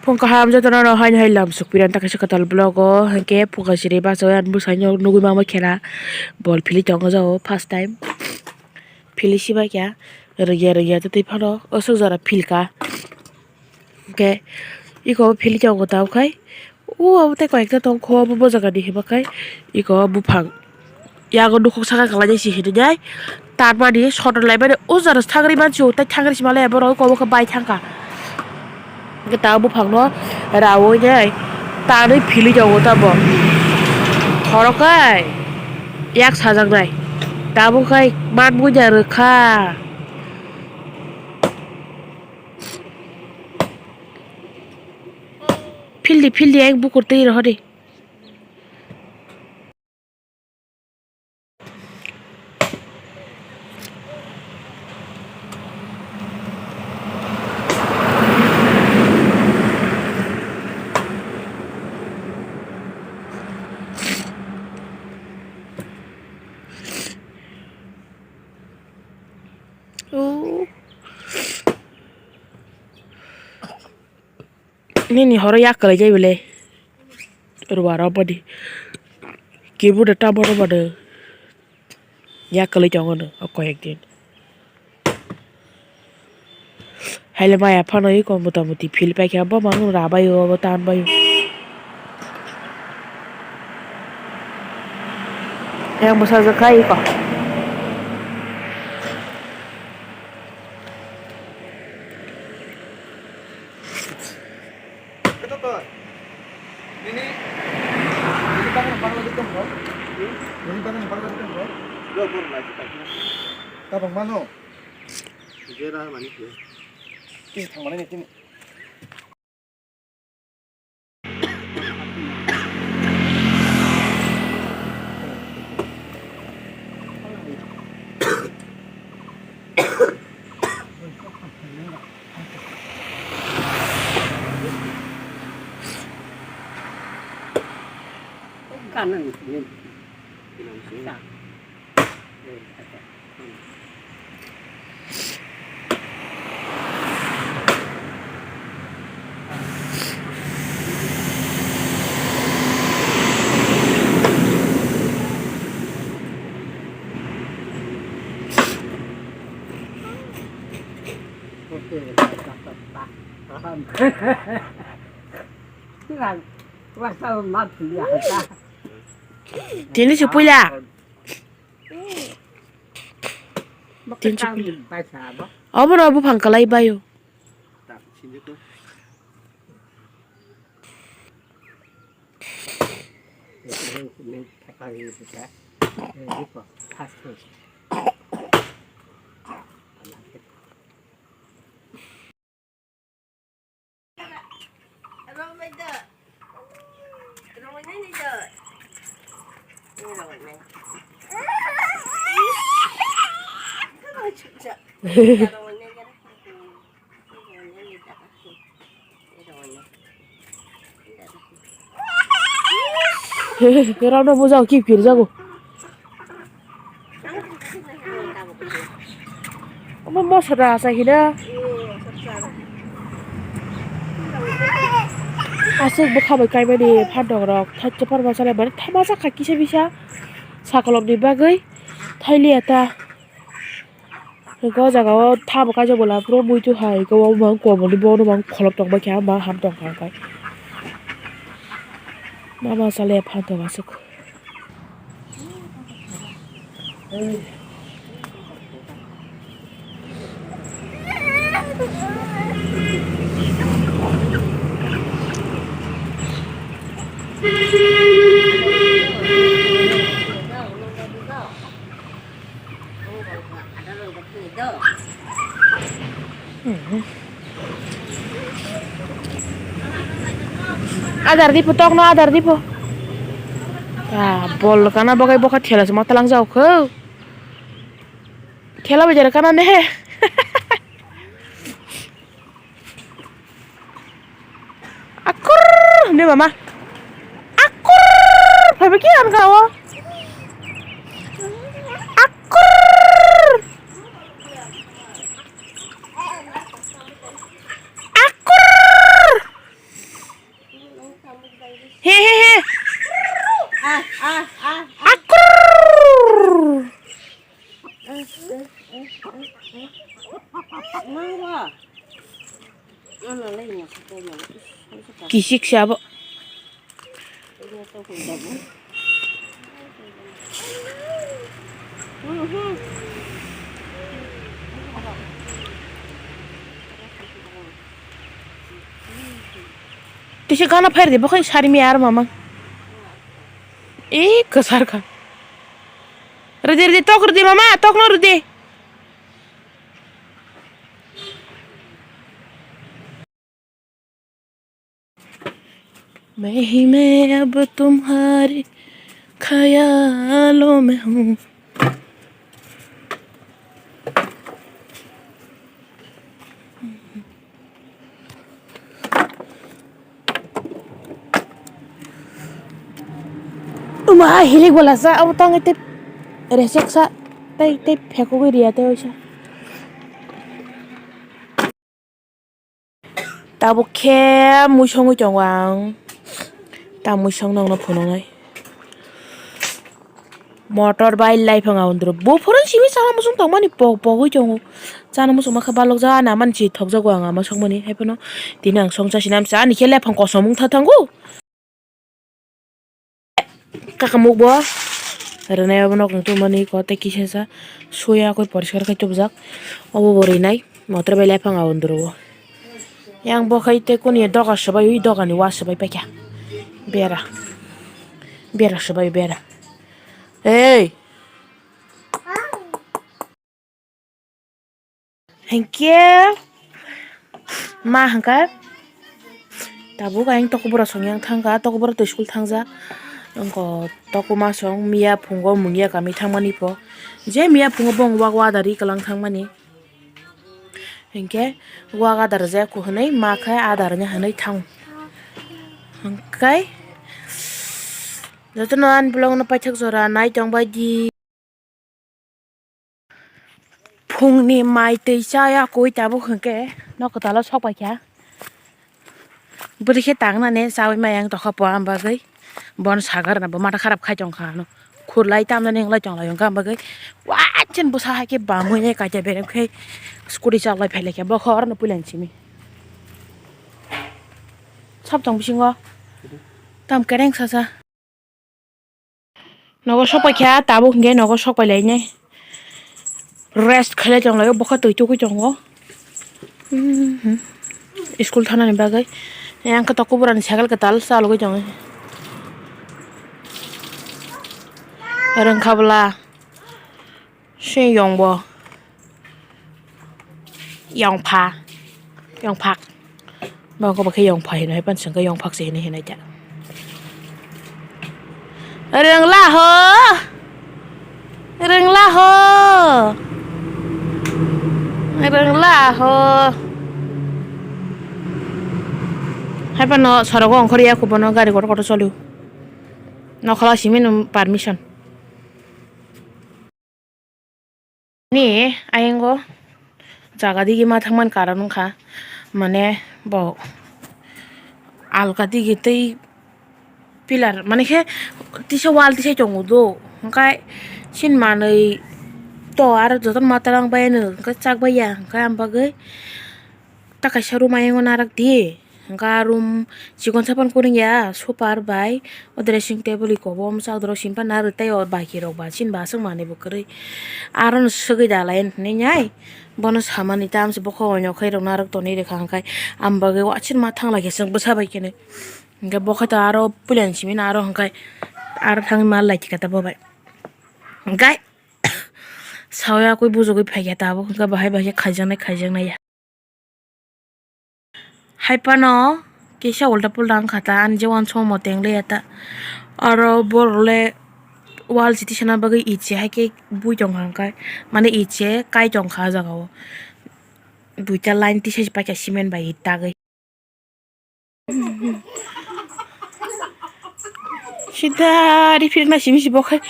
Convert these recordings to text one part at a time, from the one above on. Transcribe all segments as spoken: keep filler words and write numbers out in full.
Phung kaham jotono no haino hai lam sukpirani ta kaisa kwtal vlog o, hinkhe phung kaisa ri bachai ang bwsai no nugui mangma khela bol philwi tongo jao first time philwi sibai kha rwngya rwngya tei phano aswk jora philka hinkhe eko philwi tongo tabuk khai o abo tei koi ekta tongkho abo bo jaga ni hibakhai eko buphang. Yago nukhung saka kwlainai se hinwi nai. Tar mani sotor lai mani o jora thangri mansi o, tei thangri se malai borok obo khe bai thangkha. Hwnkhe ta buphangno raui nai tanwi philwi tongo tamo. Khoroknai yak sajaknai. Tabuk khai man buya rwkha. Phildi, phildi, ang bukur twi rohordi. O. Nini horo yak kwlai jai bwle. Ruwa rw bwdi. Kibu da tamo rw bwdi. Yak kwlai tongo no o koyek din. Haile maya phano iko mota moti phil paikha bo mangno rabai o bo tanbai o. Yang bwsajwk kha iko. Nini, nini bagano bagla di tongkho? Nini bagano bagla di tongkho? Tabang mano? Jera mani khe. Tini thangmani ni tini. Tini si puila. Tini si puila. Obo no buphang kwlai baio. Rano bujao kip kir jago. Omo moso da asa hina. Aswk bwkha bai kaimani phandok rok thaisa parma salai mani thama sakha kisa bisa sakolom ni bagwi thailiya ta. Hwnkhe o jaga o tamo kaisa bwla phuru muitu hai hwnkhe o mang komorni bono mang kholop tongbaikha mang ham tongkha hwnkhe. Mama chale phan tong aswk. Adar di putok no adar di po. Ah, bol kana bagai boka thela se matalang jao kho. Thela bajar kana ne. Akur, ne mama. Akur, phaiba ki ang kao. Akur. Akur. Kisik se abo. Tisi gana phair di, bokhai sari mi ar mama. E, kasar kha. Ridi, ridi, tok ridi, mama, tok no ridi. मैं ही मैं अब तुम्हारे ख्यालों में हूँ। Uma hilik bola sa abo tang tei resek sa tei tei phekogwi riya tei oisa. Tabuk khe muisongwi tongo ang. Ta muisong nokno phunuknai. Motor bai liphang a undro. Buphuru simi chana muchung tongmani pok pogwi tongo. Chana muchung ma khe balok ja na mani si thokjago ang ama sokmani. Haiphano tini ang songcha sinam cha ani khe lephang kosom wngtha thango. Kakamuk bo rwnai obo nok tongmani ko tei kisa sa suya koi poriskar khai tubujak obo bo rwnai motor bai lephang a undro o yang bo khai tei kuni doga swbai ui doga ni wa swbai paikha bera bera swbai bera ei. Hinkhe ma hinkhe tabuk ayang tokobora song yang thangkha, tokobora twi school thangjak. Wngkha tokoma song miya phungo mungya kami thangmani pho. Je miya phungo bong wak wada ri kwlang thangmani. Hinkhe wak adar je ku hwnwi ma khe adar nya hwnwi thang. Hinkhe jotono ani vlog no paithak jora nai tong bai di. Phungni mai twi chaya koi tabuk hinkhe nok kwtalo sok paikha. Bwrwi khe tangnani chaui maya wng tongkha po, am bagwi bono sagar na bo matha kharap khai tongkha ano. Khurlai tamnani wng lai tong lai wngkha, am bagwi wachen bwsa hai khe bamwi nai kaisa berem khe scooty chaklai phai lai kha, bo khe orono puilani simi. Sab tong bisingo tam kereng sasa. Nogo sok paikha, tabuk hinkhe nogo sok pai lainai. Rest khailai tong lai o, bokha twi tugwi tongo. Mhm. School thanani bagwi. Yang khe tokobora ni cycle kwtal chalogwi tongo. Rwngkha bwla. Se yong bo. Yongpha. Yongphak. Bo wngkha bo khe yongpha hino, hai phano chwng khe yongphak se hino hinwi ta. Rwngla ho. Rwngla ho. Rwngla ho. Hai phano sorogo ongkhorya khubono gari kotor kotor choli. Nokhola simi no permission. Ni ayang o jaga digi ma thangmani karon wngkha, mane bo alka digi tei pillar, mane khe tisa wall tisai tongo do, hwnkhe chini manwi to aro jotono ma twlang bai no hwnkhe chak bai ya, hwnkhe ang bagwi. Ta kaisa room ayang o narak di. Hwnkhe a room chikon sapan kwrwng ya, sofa bai o dressing table iko bo mwchang dorok simi phano narwk tei o baki rok ba chini bo aswk manwi bo kwrwi. Aro no swgwi da lai hinwi nai bono samani tamse bokhok onyok khai rok narwk tonwi rwkha hwnkhe ang bagwi wansukma thang lai khe chwng bwsa bai khe nai. Hwnkhe bo khai to aro puila ni simi no aro hwnkhe aro thangwi mal lai khe ta bo bai. Hwnkhe sawi akwi bujugwi phai khe tabuk hwnkhe bahai bahai khe khaijaknai khaijaknai ya. Hai phano kisa ulta pulta wngkha ta, ani je uansukma teng le ya ta. Aro borok le wall chiti sana bagwi itse hai khe bui tongkha hwnkhe, mane itse kai tongkha ah jagao. Duita line tisai paikha cement bai tagwi. Sida ri phirna simi si bo khai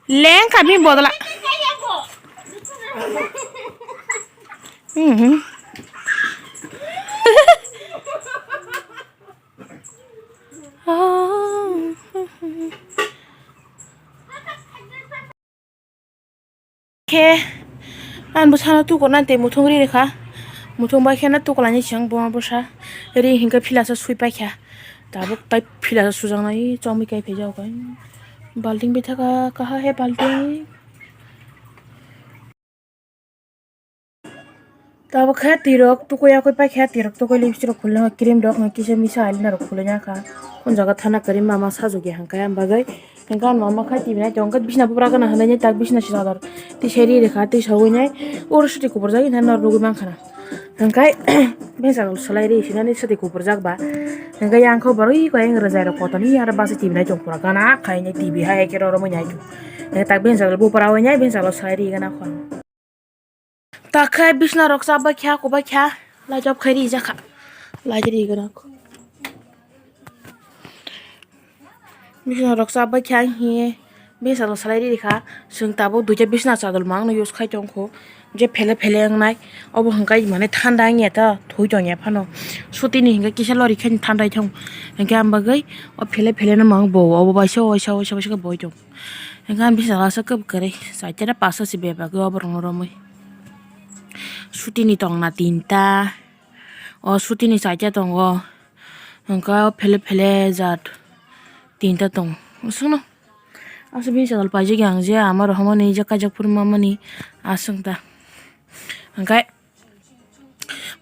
leng kami bodla. Mhm. Khe Ang bwsano tukurna tei muthung ri rikha. Muthung bai kheno tukulani siyang buma bwsa. Ri hinkhe philasa sui paikha. Tabuk tai philasa sujaknai chomwi kai phaijak khe. Balting bithaka kaha he balting. Tabuk khe tirok tukui yakui paikha, tirok tukui lipstick rok khulina, cream rok, kisa misa eyeliner rok khulina kha. O jaga thana kwrwi mama sajokya hwnkhe, ang bagwi. Hwnkhe ang mama khai T V nai tongo, hwnkhe bisna bupra gana hinwi tak bisna si chador twi seri rikha, twi sogwi nai oro swtwi kuburjak hinwi norok nugwi mankha na. Hwnkhe bensal salai ri sinani swtwi kuburjak ba. Hwnkhe yang khe borok iko yang rwjai rok kotorni aro bachai T V nai tong pura gana khainai T V hai khe roromwi nai. Hwnkhe tak bensal bupra oi nai bensal salai ri gana kho. Takhe bisna rok chap bai kha, kubai kha, light off khai rijak kha, light ri gana kho. Bisna rok chap bai kha hiye, besa rok salai ri kha, chwng tabuk duita bisna chadol mang no use khai tong kho, je phele phele wngnai, obo hwnkhai mane thanda wngya ta, thwi tong ya phano, sutini hinkhe kisa lori khe thanda thung, hinkhe ang bagwi o phele phele no mang bo, obo bai se, waisa, waisa, waisa khe boi tong. Hingke ang bisalo aswk khe kwrwi chaita na pasta se bebak o borok no romwi. Sutini tongna tinta, o sutini chaita tongo, hingke o phele phele jat tinta tongo. Aswkno aswk bini chadal paijak ya ang je ama rohormani je kaijak phuru mamani aswk da. Hingke.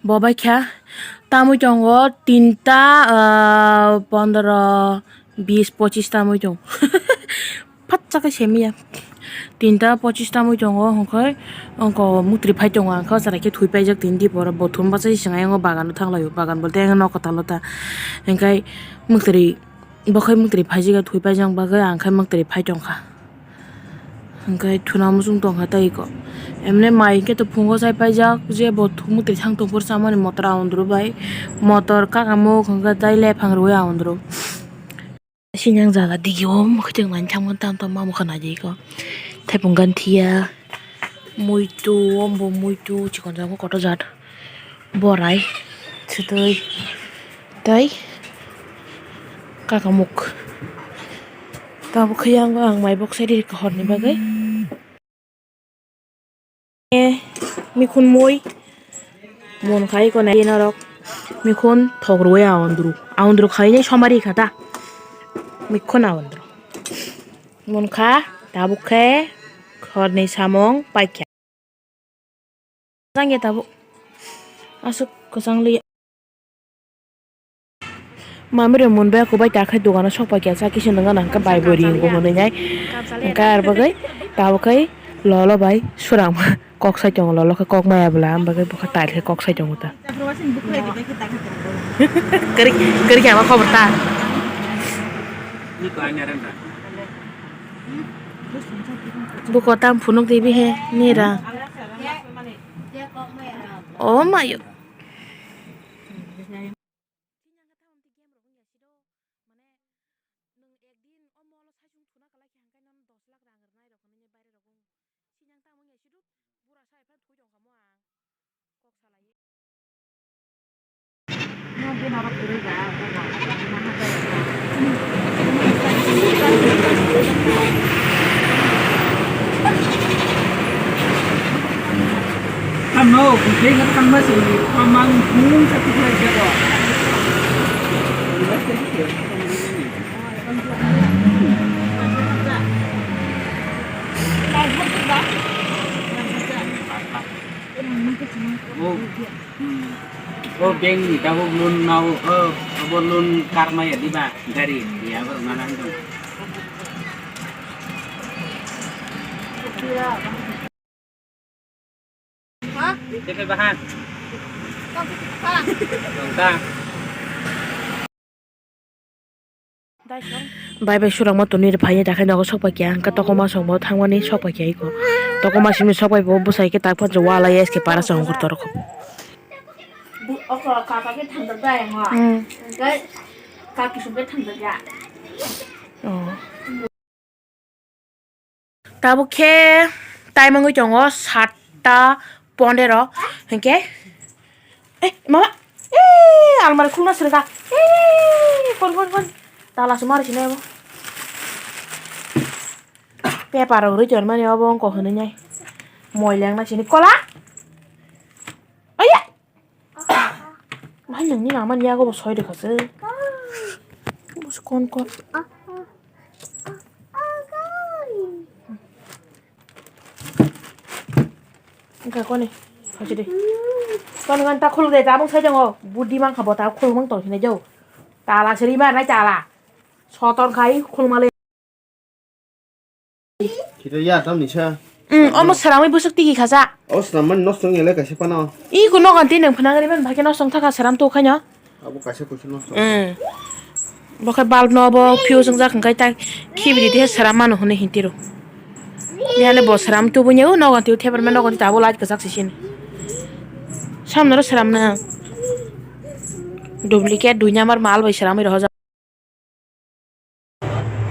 Bo bai kha tamwi tongo tinta, ah, pondro, bis, pochis tamwi tongo. Fatsa khe semiya. Tinta pochis tamwi tongo, hwnkhe ongko mwtri phai tongo, ang khe o chwrai khe thwi paijak tini dipor bo thum bachai se chwng ayang o bagano thang laio, bagan bolte ayang nok kwtal o ta. Hwnkhe mwtri. Bo khai mwtri phaijak ya, thwi paijak bagwi ang khai mwtri phai tongkha. Hwnkhe thuna muchung tongkha tei eko. Emne mai hwnkhe to phungo chai paijak, je bo thu-, mwtri thang tongphuru chamani motor aondro bai. Motor kakamuk hwnkhe tei lephang rwui aondro. Sinyang jaga digi o mwkhwtwng laina thangmani tamo tamo ma mwkhwna di eko. Thaipung ganthi ya, muitu, ombo muitu, chikon jago kotor jat. Borai, swtwi, tei kakamuk. Tabuk khe yang ang mai bok sai rikha horni bagwi. E, mikhun mui, mon khai ko nai norok, mikhun thok rwui aondru, aondru khainai somari kha ta, mikhun aondru, mon kha, tabuk khe horni samung paikha. Kwchang ya tabuk. Aswk kwchang li. Mami rok mun bai kubai ta khai dogano sok pai kya cha kisa nang nang khe bai bo ring bo hwnwi nai. Hwnkhe ar bagwi tabuk khai lolo bai surang kok sai tongo, lolo khe kok maya bwla am bagwi bwkha tar khe kok sai tongo ta. Kwrwi kwrwi khe ama khobor ta. Buko tam phunuk di bihe nira. Oh my. Ano, kuching at kang masih pamang kung sa kuching at kero. Oh, hmm. Oh, bank ni tabuk loan nao, oh, abo loan karmaya diba, gari, ya, abo mana hindong. Siyempre bahan. Tongka. Bai bai surangma tuni phai ni dakhai nogo sok pai kya, hwnkhe tokoma songbo thangmani sok pai kya iko. Tokoma simi sok pai bo bwsai khe tak phan wala S K para song gor torok. Bu-, oko kaka khe thangdak da yang wa. Hmm. Hwnkhe kaki song khe thangdak ya. Oh. Tabuk khe time wngwi tongo satta pondero, hinkhe, eh, mama, eh, almari khulna srwngkha, eh, phone, phone, phone, tala se mari sinai bo, paper rok rwi tonmani obo wngkha hinwi nai, Moileng na sini kola. Aya. Mai nang ni nama ni ago bo soi de khase. Bus kon kon. Engka koni. Hojidi. Kon ngan ta khuluk de tabung sai jango. Budi mang khabo ta khuluk mang tong sini jau. Tala seri mar nai tala. Sotor khai khuluk male. Kita ya tam ni sa. Hmm, omo seramwi bwswk tigi khaja. O seram man nosto wngya le kaisa phano. I kuno ganti nang phana gari man bhai khe nosto wngthaka seram tu khaino. Abo kaisa kuisa nosto. Hmm. Bo khe bulb no bo fuse wngjak hwnkhe ta khibidi de seram mano hwnwi hinti ro. Yale bo seram tu bunya u nogo tu thebar man nogo ta bo light kwchak sisini. Samno ro seram na. Duplicate dui number mal bai seram ro.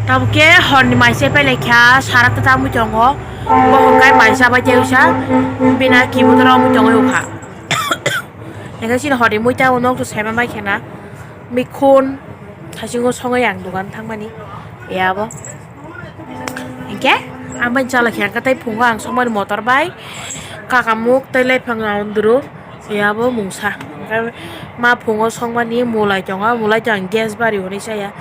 Tabuk khe horni mai se pailai kha, sara ta tamwi tongo. Bo hwnkhe mai chabai tei wngsa, bini keyboard romwi tongwi wngkha. Hwnkhe chini horni mui ta o nok to saiman bai khena, mikhun thaisingo songwi ang dogan thangmani. Yabo hwnkhe ang bai chala khe ang khe tei phungo ang songmani motor bai, kakamuk tei laiphang andro. Yabo mungsa. Hwnkhe ma phungo songmani mulai tongo, mulai tong gas bari hwnwi saya.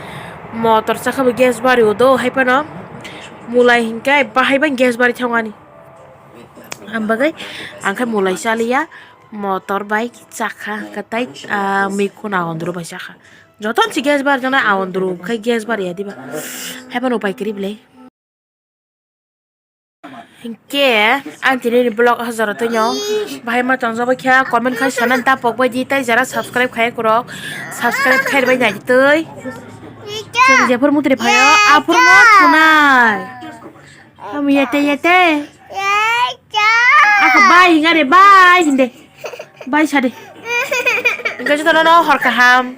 Motor chakha bo gas bari o do, hai phano mulai hinkhe bahai bai gas bari thangmani. Ang bagwi ang khe mulai chaliya, motor bai chakha, hwnkhe tei, ah, mikhun a ondro bai chakha. Joto si gas bari jana a ondro khai gas bari ya diba. Hai phano upai kwrwi belai. Hinkhe ang tini ni vlog o jora twi no bahai ma tong jabo khe comment khai sana ta pok bai di tei jara subscribe khai kurok subscribe khai bai nai twi. Chwng jephuru mutri phaio aphuru no thunai. Tamo yete yete. Ako bai hinga re bai hinde. Bai sade. Hinkhe joto no hor kaham.